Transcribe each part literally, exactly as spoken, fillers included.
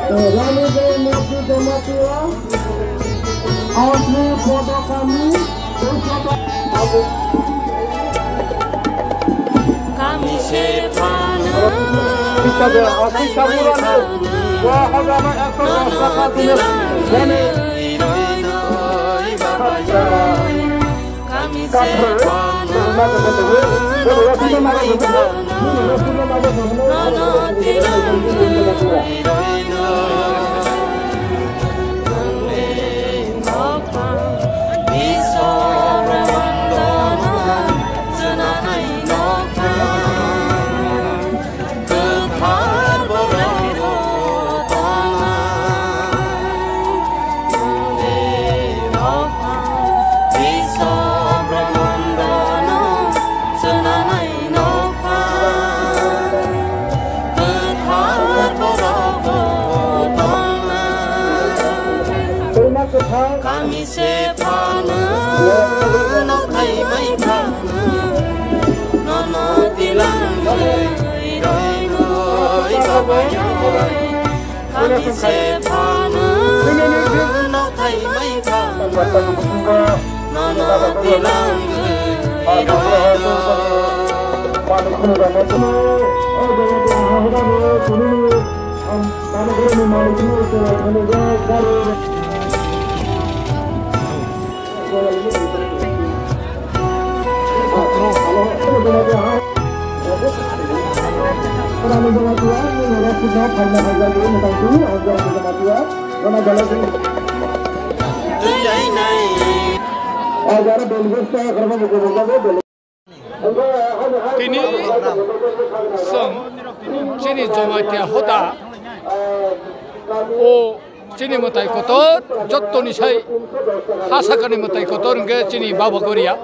Rani Dei Murti Jamatia, Audrey Podokami, Kami se phano. Kwthar borok bo tongna, nini nokha, Biswa Brahmandano swnamwi nokha. Kwthar borok bo tongna, kami se phano, nothai mai phano, nono tilangwi, roi roi babayoi, kami se phano, nothai mai phano, nono tilangwi, roi roi. Tini chwng chini Jamatia hoda o chini mwtai kotor jottoni sai ha sakani mwtai kotor hwnkhe chini Baba Goria.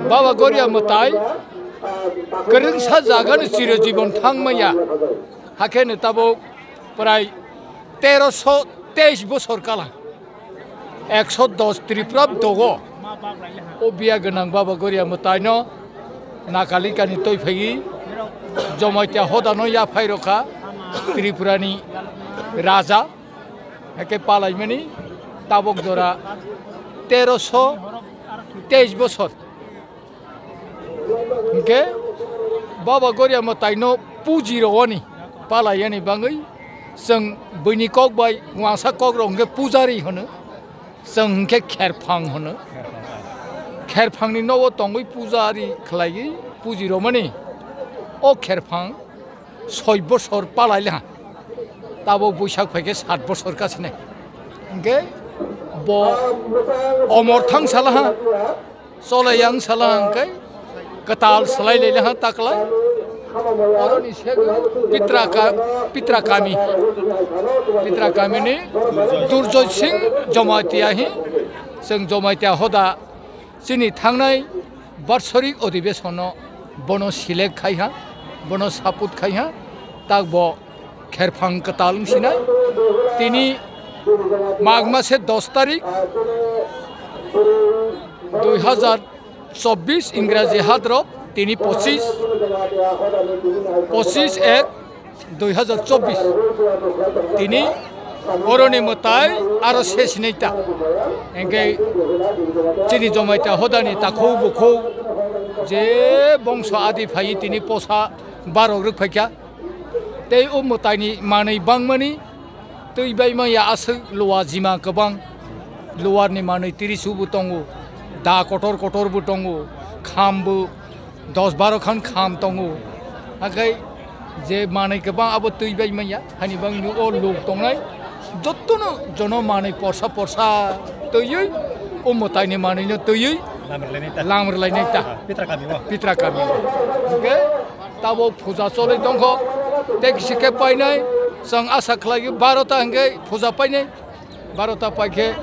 Baba Goria mwtai kwrwngsa jagani chirojibon thangmaya. Hakhe no tabuk prai teroso teis bosor kala. Ekso dos Tripura dogo. O biya gwnang Baba Goria mwtaino Nagalikani twi phaiwi Jamatia hodano yaphai rokha Tripurani raja. Hake palaimani tabok jora teroso teis bosor. Hingke Baba Goria mwtaino puji rwani palaiyani bangwi chwng buini kok bai wngsa kok rok hingke pujari hwno, chwng hingke kherphang hwno. Kherphangni nogo tongwi pujari khlaiwi puji rwmani o kherphang soi bosor palai le ha. Tabok Boisak phaikhe sat bosor kasinai. Hingke bo omor thang sala ha. Chole yang sala hingke kwtal salai le ha taklai. Oroni sego Pitra ka-, Pitra kami. Pitra kamini Durjoy Singh Jamatia hi. Chwng Jamatia hoda chini thangnai barsorik odhibesono bono select khai ha, bono support khai ha, tak bo kherphang kwtal wng sinai. Tini Mag mase dos tarik, dui hazar chobbish Ingraji hadrop, tini pochish, pochish ek dui hazar chobbish. Tini oroni mwtai aro se sinai ta. Hingke chini Jamatia hodani takhuk bukhuk je bongso adi phai tini posa barok rwk phaikha. Tei o mwtaini manwi bangmani twi bai maya aswk luwa jima kwbang. Luwarni manwi tirisu bo tongo, da kotor kotor bo tongo, kham bo dos baro khan kham tongo. Hakhai je manwi kwbang abo twi bai manya, hani bangni o lok tongnai. Jottono jono manwi porsa porsa twiwi o mwtaini manwino twiwi lam rwlainai ta. Lam rwlainai ta. Ah, Pitra kami o. Pitra kami o. Hingke tabo puja cholwi tongkho. Tei kisi khe painai, chwng asa khlai barota hingke puja painai. Barota paikhe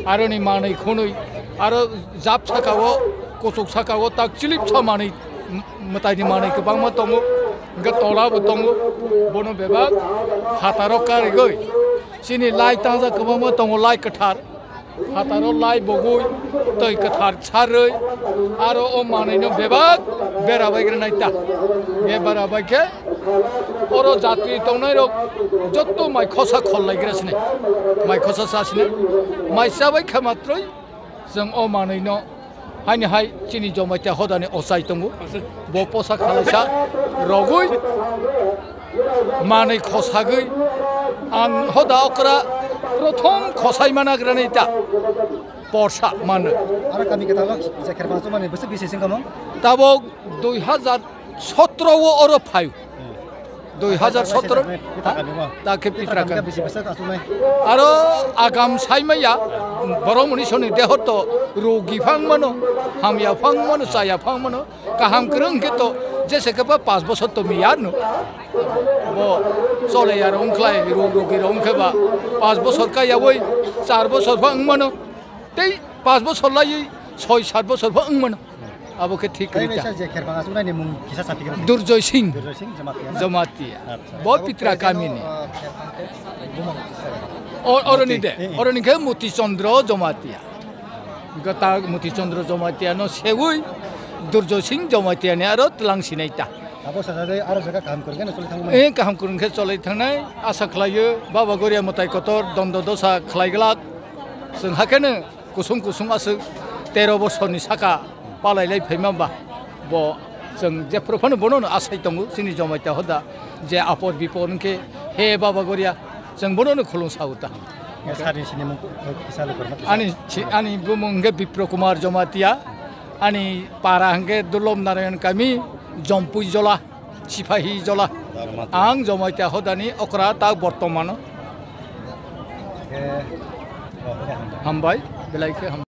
aroni manwi khwnwi aro jab sakao, kuchuk sakao tak chilip sa manwi, m-, mwtaini manwi kwbangma tongo, hingke tola bo tongo, bono bebak phataro karigwi chini lai tangja kwbangma tongo, lai kwthar, phataro lai bogwi twi kwthar sarwi aro o manwino bebak bera bai gwnai ta, bera bai khe Oro jatri tongnairok jotto mai khosa khol laigra sini. Mai khosa sa sini. Mai chabai khe matroi chwng o manwino haini hai chini Jamatia hodani ochai tongo. Bo posa khalaisa rogwi manwi khosagwi ang hoda okra prothom khosai managrani ta porsa mano. Aro kami kwtal je kherpa chumani bwswk bisi sing kamo? Tabok dui hajar sotro o oro phaio. Dui hajar sotro. Pita kami mo. Ta khe pitra kami. Bisi bwswk achunai. Aro agam saimaya borok muni soni deho to rogi phang mano, hamya phang mano, chaya phang mano, kaham kwrwng khe to jese khe pa panch bosor to miya no. Bo chole ya rong khlai rog rogi rong khe ba panch bosor ka yawi char bosor phang mano. Tei panch bosor laiwi soi sat bosor pho wng mano. Abo khe thik kwrwi ta. Kaisa je kherpang aswk naini mung kisa sapi kwrwi. Durjoy Singh. Durjoy Singh Jamatia na? Jamatia. Acha. Bo abo Pitra khe kamini. Jeno, ah, kherpang khe bumung kisa. O-, oroni de, eh, eh. Oroni khe Moti Chandra Jamatia. Gata Moti Chandra Jamatia no sewi Durjoy Singh Jamatia ni aro tlang sinai ta. Abo sasa de aro jaga kaham kwrwi khe no choli thangmani. Eh, kaham kwrwi khe choli thangnai. Asa khlaio Baba Goria Mwtai Kotor dondo dosa khlai glak. Chwng hakhe no kusung kusung aswk tero bosorni saka palailai phaima ba, bo chwng jephru phano bono no asai tongo, chini Jamatia hoda je apod bipod hwnkhe, he Baba Goria, chwng bono no khulum sao ta. Sari sini mung kisa lukurma kisa. Ani si-, ani bumung hwnkhe Bipro Kumar Jamatia, ani para hwnkhe Durlob Narayan Kami, Jompui Jola. Sipahi Jola. Ang Jamatia hodani okra ta bortomano. Hambai, belai khe hambai.